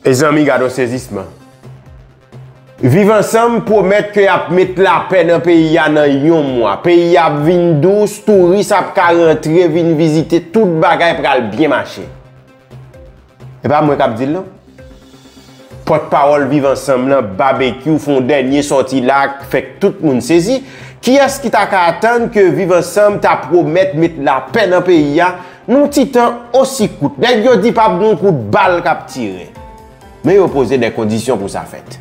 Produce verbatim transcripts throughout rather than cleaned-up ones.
Mezanmi, gad yon sezisman. Viv Ansanm pwomèt ke y ap met lapè nan peyi a nan yon mwa. Peyi a ap vin dous, touris ap ka rantre, vin vizite, tout bagay pral byen mache. E pa mwen k ap di l non. Pòtpawòl Viv Ansanm lan, Babekyou, fè yon dènye sòti la, fè tout moun sezi. Kiyès ki ta ka atann ke Viv Ansanm ta pwomèt met lapè nan peyi a nan yon ti tan osi kout? Nèg yo di p ap gen yon kout bal k ap tire. Men yo poze de kondisyon pou sa fèt.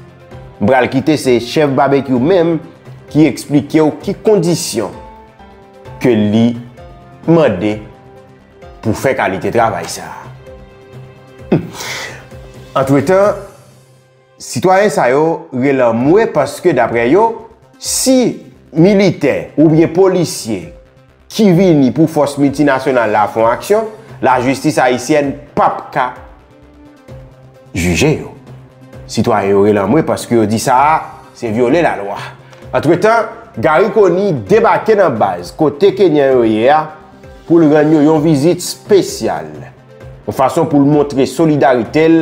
M pral kite se chèf Babekyou menm ki eksplike w ki kondisyon ke li mande pou fè kalite travay sa a. Antretan, sitwayen sa yo rele anmwe paske, daprè yo, si militè oubyen polisye ki vini pou fòs miltinasyonal la fè yon aksyon, lajistis ayisyèn p ap ka jije yo. Sitwayen yo rele anmwe paske yo di sa a se vyole lalwa. Antretan, Garry Conille debake nan baz kote Kenyan yo ye a pou l rann yo yon vizit espesyal, yon fason pou l montre solidarite l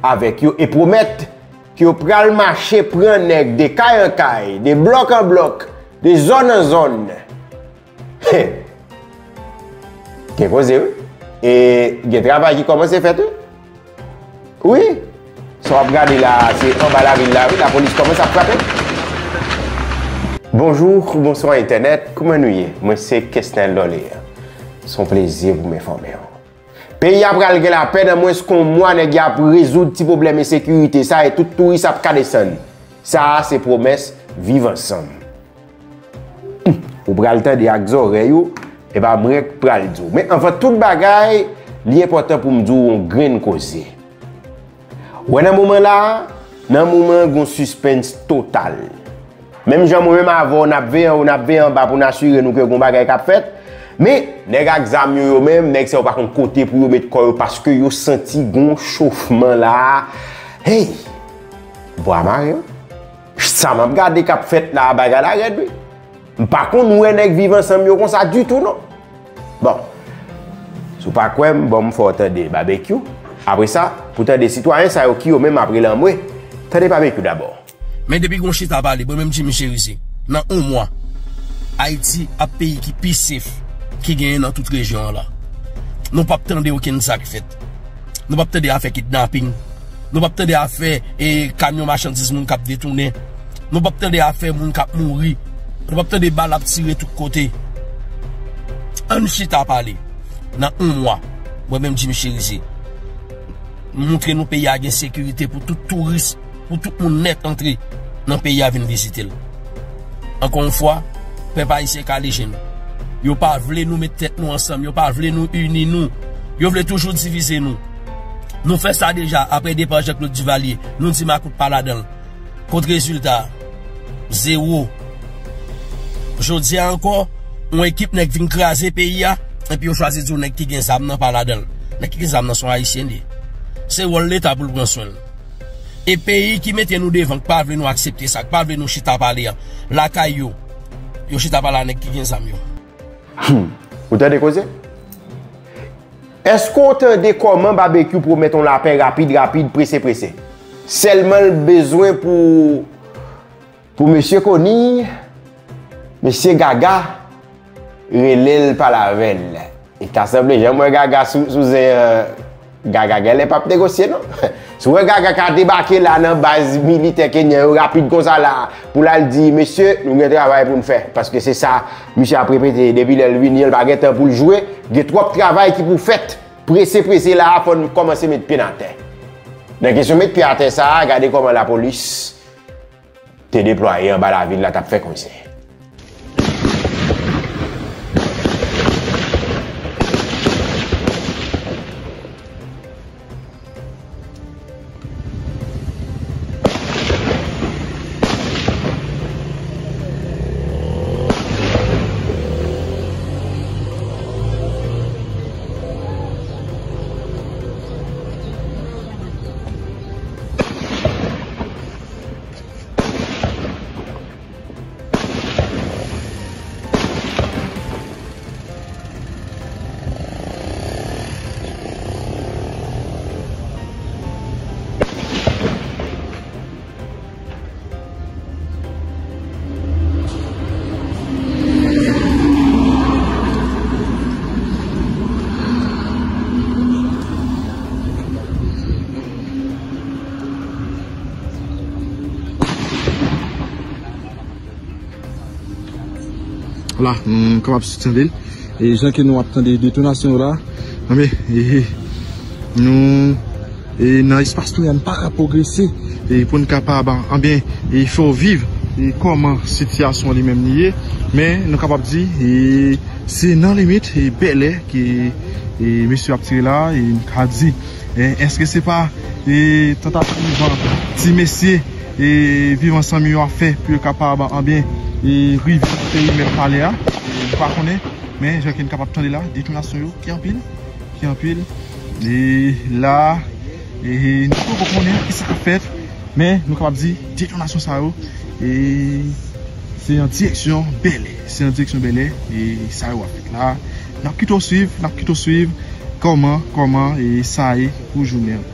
avèk yo e pwomèt ke yo pral mache pran nèg de kay an kay, de blòk an blòk, de zòn an zòn. Gen koze, wi. E gen travay ki kòmanse fèt, wi. Wi. Sa w ap gade la, se anba lavil la, wi. Lapolis kòmanse ap frape. Bonjou, bonswa entènèt. Kouman nou ye? Mwen se Kesnel Dorlean. Se yon plezi pou m enfòme w. Peyi a pral gen lapè nan mwens ke yon mwa, nèg yo ap rezoud ti pwoblèm ensekirite sa e tout touris ap ka desann. Sa a se pwomès Viv Ansanm. Ou pral tande ak zòrèy ou, e pa mwen k pral di w. Men anvan tout bagay, li enpòtan pou m di w yon grenn koze. Wè nan moman la a, nan moman an gon sispens total. Menm jan mwen menm avè w n ap veye anwo, n ap veye anba pou n asire nou ke gon bagay k ap fèt. Men, nèg ak zam yo, yo menm, nèg sa yo pa konn kote pou yo met kò yo paske yo santi gon chofman la a. Hey! Bwa mare wi. Sa m ap gade k ap fèt la a, bagay la rèd wi. M pa konn wè nèg Viv Ansanm yo konsa ditou non. Bon, si w pa kwè m, ban m fè w tande Babekyou. Apre sa, pou tande sitwayen sa yo ki yo menm ap rele anmwe. Tande Babekyou dabò. Men depi gon chita pale, mwen menm Jimmy Chérizier, nan yon mwa, Ayiti ap peyi ki pi sef ki genyen nan tout rejyon an la. Nou p ap tande okenn sa k fèt. Nou p ap tande afè kidnaping. Nou p ap tande afè e kamyon machandiz moun k ap detounen. Nou p ap tande afè moun k ap mouri. Nou p ap tande bal ap tire tout kote. Ann chita pale. Nan yon mwa, mwen menm Jimmy Chérizier, m montre nou peyi a gen sekirite pou tout touris, pou tout moun nèt antre nan peyi a vin vizite l. Ankò yon fwa, pèp ayisyen kale je nou. Yo pa vle nou met tèt nou ansanm, yo pa vle nou ini nou. Yo vle toujou divize nou. Nou fè sa deja apre depa Jean Claude Duvalier. Nou di makout pa ladan l. Kot rezilta? Zewo. Jodi a ankò, yon ekip nèg vin kraze peyi a, epi yo chwazi di w nèg ki gen zam nan pa ladan l. Nèg ki gen zam nan se yon ayisyen li ye. Se wòl Leta pou l pran swen l. E peyi ki mete nou devan, k pa vle nou aksepte sa, k pa vle nou chita pale a, lakay yo, yo chita pale a nèg ki gen zam yo. Hmm. Ou tande koze? Èske w tande kòman Babekyou pwomèt yon lapè rapid, rapid, prese, prese? Sèlman l bezwen pou, pou mesye Conille, mesye Gaga, rele l pale avè l. E ta sanble, jan m wè Gaga sou, sou zen an, Gaga genlè p ap negosye non. Si w wè Gaga ka debake la nan baz militè kenyan yo rapid konsa la, pou l al di, mesye, nou gen travay pou n fè. Paske se sa misye ap repete depi lè l vini an, l pa gen tan pou l jwe. Gen twòp travay ki pou fèt. Prese, prese la a, fò n kòmanse met pye n atè. Nan kesyon met pye atè sa a, gade kòman lapolis te deplwaye anba lavil la t ap fè koze. La, nou kapab tande l. E jan ke nou ap tande detonasyon yo la, anben, e, nou, e, nan espas nou an, nou pa ka pwogrese, e, pou n kapab, anben, e, fè w viv, e, kòman sitiyasyon li menm li ye. Men, nou kapab di, e, se nan limit, e, bèlè ke, e, mesye ap tire la, e, nou ka di, e, èske se pa, e, tantativ ti mesye, e, Viv Ansanm yo ap fè pou yo kapab, anben, e, rive nan perimèt palè a? E, nou pa konnen, men jan ke n kapab tande la, detonasyon yo ki anpil, ki anpil. E la, e, nou poko konnen kisa k ap fèt, men nou kapab di detonasyon sa yo, e, se an direksyon bèlè, se an direksyon bèlè, e sa yo ap fèt la. N ap kite w swiv, n ap kite w swiv kòman, kòman, e, sa ye pou jounen an.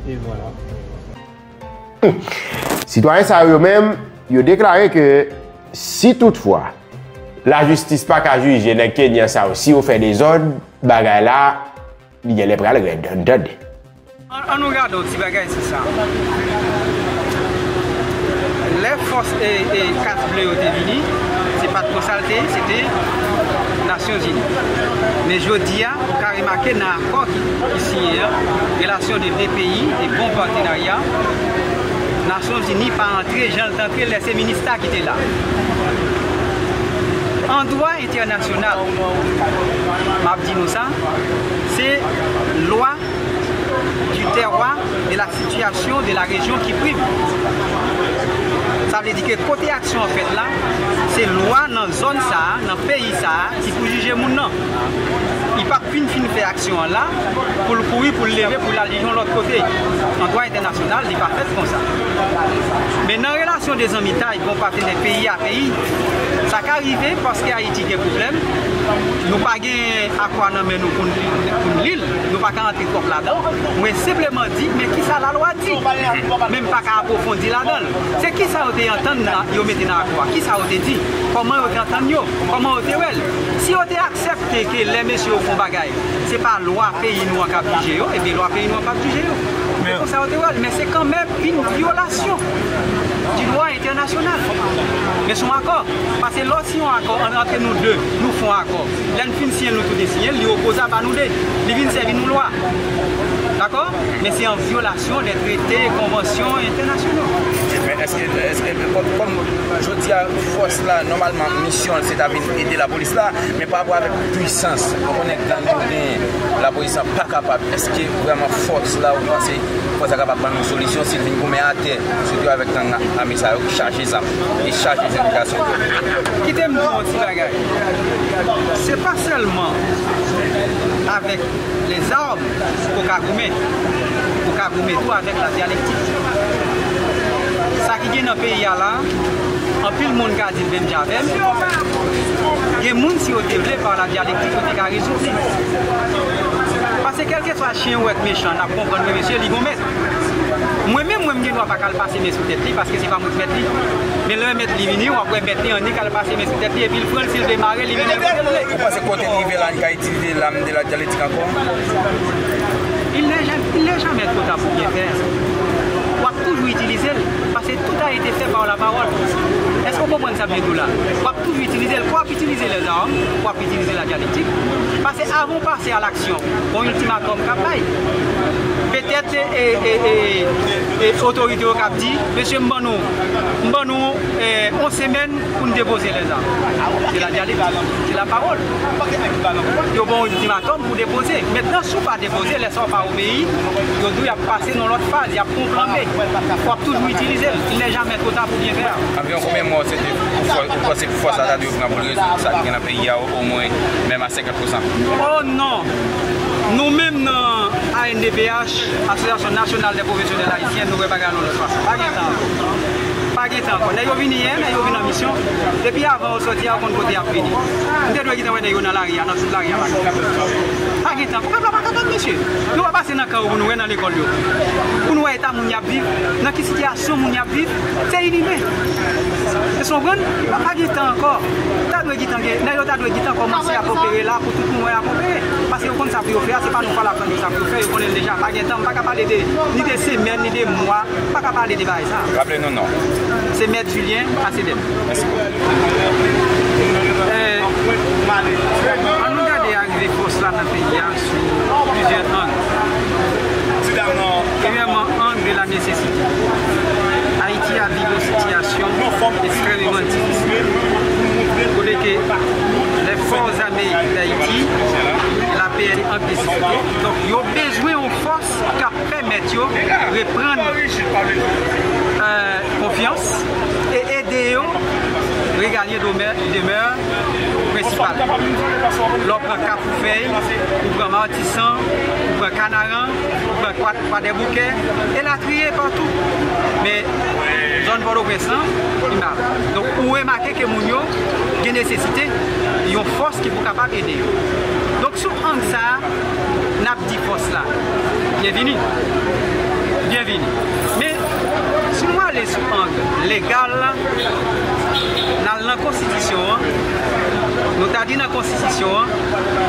E vwala. Sitwayen sa yo menm, yo deklare ke si toutfwa lajistis pa ka jije nèg Kenyan sa yo, si yo fè dezòd, bagay la, li genlè pral rèd, ann tande. An, ann nou gade yon ti bagay sou sa. Lè fòs, e, e, kas ble yo te vini, se pa t konsa l te ye, se te Nasyonzini. Men jodi a, ou ka remake nan akò ki, ki siyen an, relasyon de de peyi, de bon patenarya, Nasyonzini pa antre jan l t antre lè se Minista ki te la. An dwa entènasyonal, m ap di nou sa, se lwa du terroir, de la situation de la région qui prime. Sa vle di ke kote aksyon an fèt la, se lwa nan zòn sa a, nan peyi sa a, ki pou jije moun nan. Li p ap fin fin fè aksyon an la, pou l kouri, pou l leve, pou l al yon lòt kote. An dwa entènasyonal, li pa fèt konsa. Men nan relasyon de zanmitay, bon patenè peyi a peyi, sa ka rive paske Ayiti gen pwoblèm, nou pa gen akwa nan men nou pou n, pou n li l, nou pa ka antre twòp ladan. Mwen senpleman di, men kisa lalwa di? Men m pa ka apwofondi ladan l. Se kisa yo te antann nan, yo mete nan akò a? Kisa yo te di? Kòman yo te antann yo? Kòman yo te wè l? Si yo te aksepte ke lè mesye yo fè yon bagay, se pa lwa peyi nou an k ap jije yo, ebyen lwa peyi nou an p ap jije yo. Se konsa yo te wè l, men se kanmenm yon vyolasyon du droit international. Men se yon akò. Paske lè w siyen yon akò ant, ant nou de, nou fè yon akò. Lè n fin siyen l, nou tou de siyen l, li opozab a nou de. Li vin sèvi nou lwa. Dakò? Men se an vyolasyon de trete, konvansyon entènasyonal. Men èske, èske, kòm, kòm jodi a, fòs la, nòmalman, misyon l, se ta vin ede lapolis la, men pa rapò avèk pwisans, nou konnen gang yo genyen, lapolis la pa kapab. Èske vrèman fòs la, ou panse fòs la kapab ban nou solisyon si l vin goumen atè, sitou avèk gang ame sa yo ki chaje zam e chaje zam gason? Kite m di w yon ti bagay. Se pa sèlman avèk lèzam ou ka goumen, ou ka goumen tou avèk ladyalektik. Sa ki gen nan peyi a la, anpil moun ka di l menm jan avè m. Gen moun, si yo te vle, pa ladyalektik, yo te ka rezoud li. Paske kèlkeswa chen ou wè k mechan, n ap konprann, wi mesye, li gon mèt. Mwen menm, mwen, m gen dwa pa ka al pase men sou tèt li, paske se pa mwen k mèt li. Men lè mèt li vini, w ap wè mèt li annik al pase men sou tèt li, epi l pran l, si l vle mare, li mennen l kote l vle. Ou panse kote l rive la, li ka itilize lam de la dyalektik ankò? Il n'est jamais, il n'est jamais trop tard pour bien faire. W ap toujou itilize l, paske tout a été fait par la parole. Èske w konprann sa m vle di w la? W ap toujou itilize l. Pou w ap itilize lèzam, w ap itilize ladyalektik. Paske avan w pase a laksyon, gon iltimatòm k ap bay. Petèt, e, e, e, e, otorite yo k ap di, mesye, m ban nou, m ban nou, e, yon semèn, pou n depoze lèzam. Se ladyalektik, se lapawòl. Yo ba w yon iltimatòm pou depoze. Mentnan, si w pa depoze, lè sa w pa obeyi, yo di w y ap pase nan lòt faz, y ap pran plan B. W ap toujou itilize l. Il n'est jamais trop tard pour bien faire. Anviwon konbyen mwa se te pou fò-, ou panse pou fòs la ta dwe pran pou l rezoud sa ki gen nan peyi a, omwen menm a senkant pou san? Oh non! Nou menm nan A N D P H, Association Nationale des Professionnels Haïtiens, nou wè bagay la yon lòt fason. Pa gen tan ankò. Pa gen tan ankò. Nèg yo vini yè, nèg yo vin an misyon. Depi avan yo sòti a, yo konn kote y ap vini. M te dwe gentan wè nèg yo nan lari a, nan tout lari a, pa gen tan. Pa gen tan. Pèp la pa kapab, mesye. Nou pa pase nan kay yo pou nou wè, nan lekòl yo, pou nou wè eta moun y ap viv, nan ki sitiyasyon moun y ap viv. Se inimen. Èske w konprann? Pa, pa gen tan ankò. Ta dwe gentan gen, nèg yo ta dwe gentan kòmanse ap opere la pou tout moun wè y ap opere. Paske yo konn sa pou yo fè a, se pa nou k pral aprann yo sa pou yo fè, yo konnen l deja. Pa gen tan, m pa ka pale de, ni de semèn, ni de mwa. M pa ka pale de bagay sa. Raple nou non. Se Mèt Julien Acedem. Mèsi bokou. Eh, ann nou gade arive fòs la nan peyi a sou plizyè ang. Premyèman, ang de la nesesite. Ayiti ap viv yon sitiyasyon ekstrèmeman difisil. Kote ke lè fòs ame d'Ayiti, la pè an difikilte. Donk, yo bezwen yon fòs k ap pèmèt yo reprann, euh, konfyans e ede yo reganye domè-, demè prensipal. Lè w pran Kafoufèy, ou pran Matisan, ou pran Kanaran, ou pran Kwa-, Kwadèboukè, elatriye patou. Men, zòn Pòtoprens lan, li mal. Donk, ou remake ke moun yo gen nesesite yon fòs ki pou kapab ede yo. Donk, sou ang sa a, n ap di fòs la, byenvini. Byenvini. Men, si nou ale sou ang legal la, n al nan konstitisyon an, nou ta di nan konstitisyon an,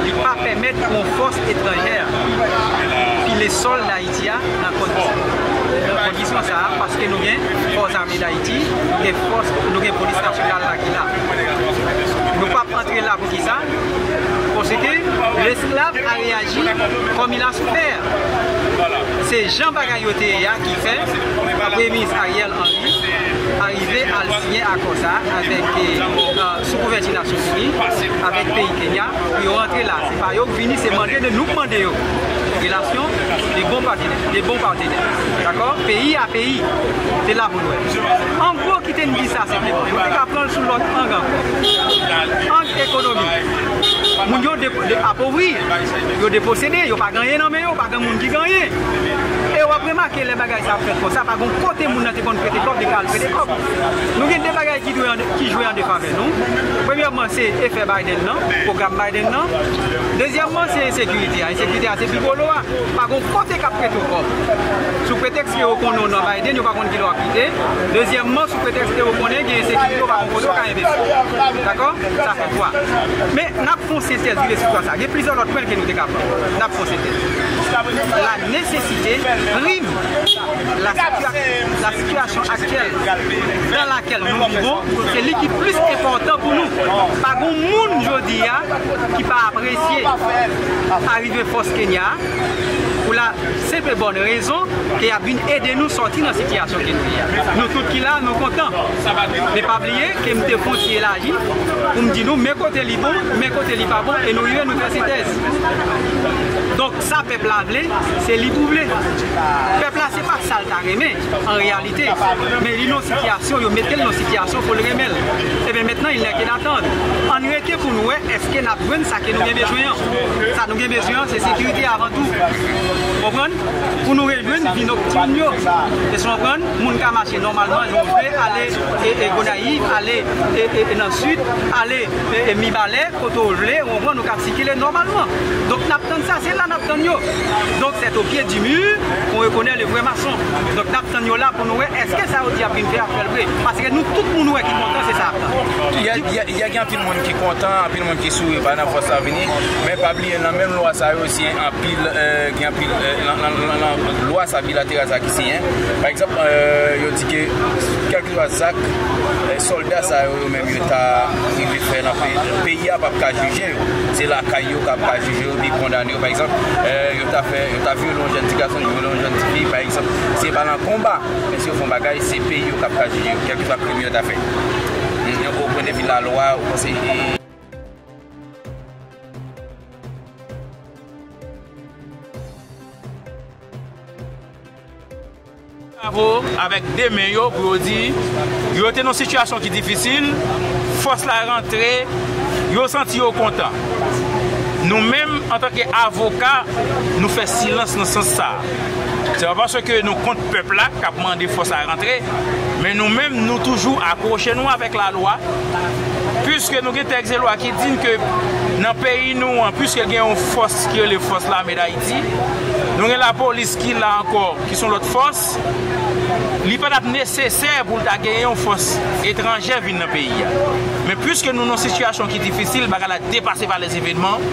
li pa pèmèt pou yon fòs etranjè pile sòl Dayiti a nan kondisyon, nan kondisyon sa a, paske nou gen fòs ame Dayiti, nou gen fòs, nou gen polis nasyonal la ki la. Nou p ap antre la pou kisa? Paske lesklav a reyaji comme il a souffert. Se jan bagay yo te ye a ki fè premye minis Ariel Henry arive al siyen akò sa avèk, eh, sou kouvèti Nasyonzini, avèk peyi Kenya, pou yo rantre la. Se pa yo k vini, se mande de nou k mande yo. Relasyon de bon patenè, de bon patenè. Dakò? Peyi a peyi. Se la pou nou wè. An gwo, kite n di sa senpleman. Nou te ka pran l sou lòt ang ankò. Ang ekonomik. Moun yo de, de, apovri. Yo deposede, yo pa gen anyen nan men yo, pa gen moun ki gen anyen. E w ap remake lè bagay sa ap fèt konsa, pa gen kote moun nan te konn prete kòb, li ka al prete kòb. Nou gen de bagay ki dwe an, ki jwe an defavè nou. Premyèman, se efè Biden nan, pwogram Biden nan. Dezyèmman, se ensekirite a. Ensekirite a, se pi gwo lo a. Pa gen kote k ap prete w kòb. Sou pretèks ke yo konnen w nan Biden, yo pa konn ki lè w ap kite. Dezyèmman, sou pretèks ke yo konnen gen ensekirite, yo pa konn kote yo ka envesti. Dakò? Sa fè twa. Men, n ap fè yon sentèz rive sou twa sa. Gen plizyè lòt pwen ke nou te ka pran. N ap fè yon sentèz. La nécessité prime la situa-, la situation actuelle dans laquelle nous vivons, se li ki plis enpòtan pou nou. Pa gen moun jodi a ki pa apresye arive fòs Kenya a pou la senp e bòn rezon ke y ap vin ede nou sòti nan sitiyasyon ke nou ye a. Nou tout ki la, nou kontan. Men pa bliye ke m te fè yon ti elaji pou m di nou men kote li bon, men kote li pa bon, e nou rive nou fè sentèz. Donk, sa pèp la vle, se li pou vle. Pèp la, se pa sa l ta renmen, an reyalite. Men li nan yon sitiyasyon, yo mete l nan yon sitiyasyon pou l renmen l. Ebyen, mentnan, il n'est que d'attendre. Ann rete pou nou wè, èske n ap jwenn sa ke nou gen bezwen an. Sa nou gen bezwen an, se sekirite avan tou. Konprann? Pou nou rejwenn vi noktin yo. Èske w konprann? Moun ka mache nòmalman, jan w vle, ale, e, e, Gonayiv, ale, e, e, e, nan Sid, ale, e, e, Mibalè, kote w vle, w konprann, nou ka sikile nòmalman. Donk, n ap tann sa, se la n ap tann yo. Donc, c'est au pied du mur qu'on reconnaît le vrai maçon. Donk, n ap tann yo la pou nou wè èske sa yo di ap vin fè, ap fè l vre. Paske nou tout moun wè ki kontan, se sa ap tann. Y a, y a, y a gen anpil moun ki kontan, anpil moun ki souri pa nan fòs la vini. Men pa bliye, nan menm lwa sa yo, si anpil, euh, gen anpil, euh, nan, nan, nan, nan lwa sa bilateral sa ki siyen. Pa egzanp, euh, yo di ke kèlkeswa zak, euh, sòlda sa yo, yo menm yo ta rive fè nan peyi, peyi a p ap ka jije yo. Se lakay yo k ap ka jije yo, epi kondane yo. Pa egzanp, euh, yo ta fè, yo ta vyole yon jèn ti gason, vyole yon jèn ti fi, pa egzanp, se pa nan konba, men si yo fè yon bagay, se peyi yo k ap ka jije yo, kèlkeswa krim yo ta fè. Mm, o pwen de vi lalwa, ou panse, e, Bravo avèk de men yo pou yo di yo te nan sitiyasyon ki difisil, fòs la rantre, yo santi yo kontan. Nou menm, antanke avoka, nou fè silans nan sans sa a. Paske nou kont pèp la k ap mande fòs la rantre, men nou menm, nou toujou akwoche nou avèk lalwa, piske nou gen tèks de lwa ki di n ke nan peyi nou an, piske gen yon fòs ki rele Fòs Lame Dayiti, nou gen lapolis ki la ankò, ki se yon lòt fòs, li pa t ap nesesè pou l ta gen yon fòs etranjè vin nan peyi a. Men piske nou nan yon sitiyasyon ki difisil, bagay la depase pa lèzevènman,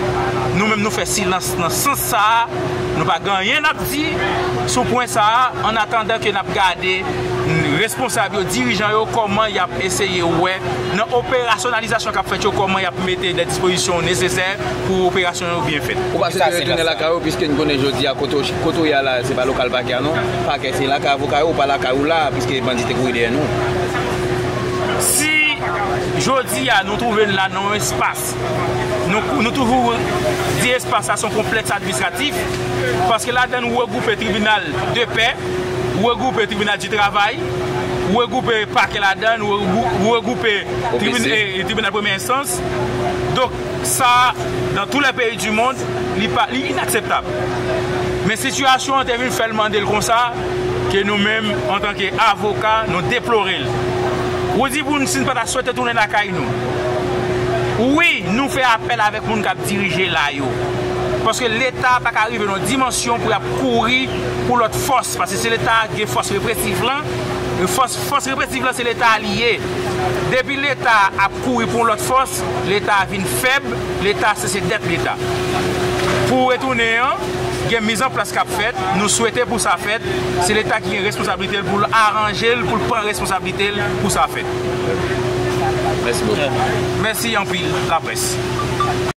nou menm nou fè silans nan sans sa a, nou pa gen anyen n ap di sou pwen sa a, an atandan ke n ap gade responsab yo, dirijan yo, kòman y ap eseye wè nan operasyonalizasyon k ap fèt yo, kòman y ap mete de dispozisyon nesesè pou operasyon yo byen fèt. Ou pa swete retounen lakay ou, piske n konnen jodi a kote w, kote w ye a la, se pa lokal pakè a non. Pakè se lakay avoka yo, ou pa lakay ou la, piske bandi te kouri dèyè nou. Si jodi a nou twouve n la nan yon espas, nou, nou toujou di espas la se yon konplèks administratif, paske ladan n ou regwoupe tribinal de pè, ou regwoupe tribinal di travay, ou regwoupe pakè ladan l, ou regrou-, ou regwoupe tribin-, eh, tribinal premyè enstans. Donk, sa, dans tous les pays du monde, li pa, li inakseptab. Men sitiyasyon an te vin fè l mande l konsa, ke nou menm, antanke avoka, nou deplore l. Ou di pou n si n pa ta swete tounen lakay nou. Wi, nou fè apèl avèk moun k ap dirije la yo. Paske Leta pa ka rive nan dimansyon pou y ap kouri pou lòt fòs, paske se Leta ki gen fòs represif lan. Fòs, fòs represif lan, se Leta li ye. Depi Leta ap kouri pou yon lòt fòs, Leta vin fèb, Leta sese dèt Leta. Pou retounen an, gen mizanplas k ap fèt, nou swete pou sa fèt, se Leta ki gen responsablite l pou l aranje l, pou l pran responsablite l pou sa fèt. Mèsi bokou. Mèsi anpil, laprès.